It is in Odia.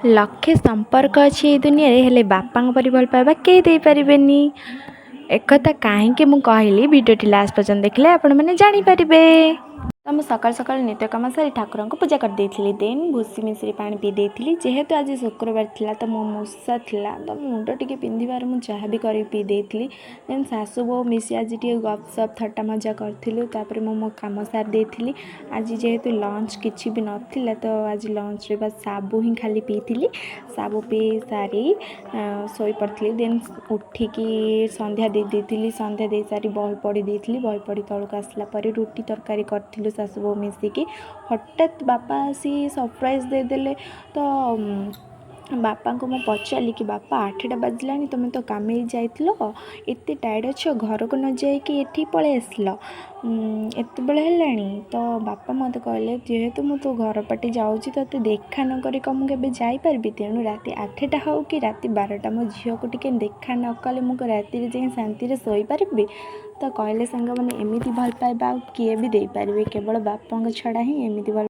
ଲକ୍ଷେ ସମ୍ପର୍କ ଅଛି ଏଇ ଦୁନିଆରେ, ହେଲେ ବାପାଙ୍କ ପରି ଭଲ ପାଇବା କେହି ଦେଇପାରିବେନି। ଏକଥା କାହିଁକି ମୁଁ କହିଲି, ଭିଡ଼ିଓଟି ଲାଷ୍ଟ ପର୍ଯ୍ୟନ୍ତ ଦେଖିଲେ ଆପଣମାନେ ଜାଣିପାରିବେ। ତ ମୁଁ ସକାଳୁ ସକାଳୁ ନିତ୍ୟ କାମ ସାରି ଠାକୁରଙ୍କୁ ପୂଜା କରିଦେଇଥିଲି। ଦେନ୍ ଭୁସି ମିଶ୍ରି ପାଣି ପିଇ ଦେଇଥିଲି। ଯେହେତୁ ଆଜି ଶୁକ୍ରବାର ଥିଲା, ତ ମୋ ମୂଷା ଥିଲା, ତ ମୁଣ୍ଡ ଟିକେ ବିନ୍ଧିବାରୁ ମୁଁ ଯାହା ବି କରିକି ପିଇ ଦେଇଥିଲି। ଦେନ୍ ଶାଶୁ ବୋହୂ ମିଶି ଆଜି ଟିକେ ଗପସପ, ଥଟ୍ଟା ମଜା କରିଥିଲୁ। ତାପରେ ମୁଁ ମୋ କାମ ସାରି ଦେଇଥିଲି। ଆଜି ଯେହେତୁ ଲଞ୍ଚ କିଛି ବି ନଥିଲା, ତ ଆଜି ଲଞ୍ଚରେ ବା ସାବୁ ହିଁ ଖାଲି ପିଇଥିଲି। ସାବୁ ପିଇ ସାରି ଶୋଇପଡ଼ିଥିଲି। ଦେନ୍ ଉଠିକି ସନ୍ଧ୍ୟା ଦେଇ ଦେଇଥିଲି। ସନ୍ଧ୍ୟା ଦେଇ ସାରି ବହି ପଢ଼ି ଦେଇଥିଲି। ବହି ପଢ଼ି ତଳକୁ ଆସିଲା ପରେ ରୁଟି ତରକାରୀ କରିଥିଲୁ ଶାଶୁ ବୋହୂ ମିଶିକି। ହଠାତ୍ ବାପା ଆସି ସରପ୍ରାଇଜ୍ ଦେଇଦେଲେ। ତ ବାପାଙ୍କୁ ମୁଁ ପଚାରିଲି କି, "ବାପା, 8ଟା ବାଜିଲାଣି, ତୁମେ ତ କାମେଇ ଯାଇଥିଲ, ଏତେ ଟାୟାର୍ଡ଼ ଅଛ, ଘରକୁ ନ ଯାଇକି ଏଠି ପଳେଇ ଆସିଲ, ଏତେବେଳ ହେଲାଣି?" ତ ବାପା ମୋତେ କହିଲେ, "ଯେହେତୁ ମୁଁ ତୋ ଘର ପଟେ ଯାଉଛି, ତୋତେ ଦେଖା ନ କରି କ'ଣ ମୁଁ କେବେ ଯାଇପାରିବି? ତେଣୁ ରାତି 8ଟା ହେଉ କି ରାତି 12ଟା, ମୋ ଝିଅକୁ ଟିକେ ଦେଖା ନ କଲେ ମୁଁ ରାତିରେ ଯାଇ ଶାନ୍ତିରେ ଶୋଇପାରିବି?" ତ କହିଲେ ସାଙ୍ଗମାନେ, ଏମିତି ଭଲ ପାଇବା ଆଉ କିଏ ବି ଦେଇପାରିବେ? କେବଳ ବାପାଙ୍କ ଛଡ଼ା ହିଁ ଏମିତି ଭଲ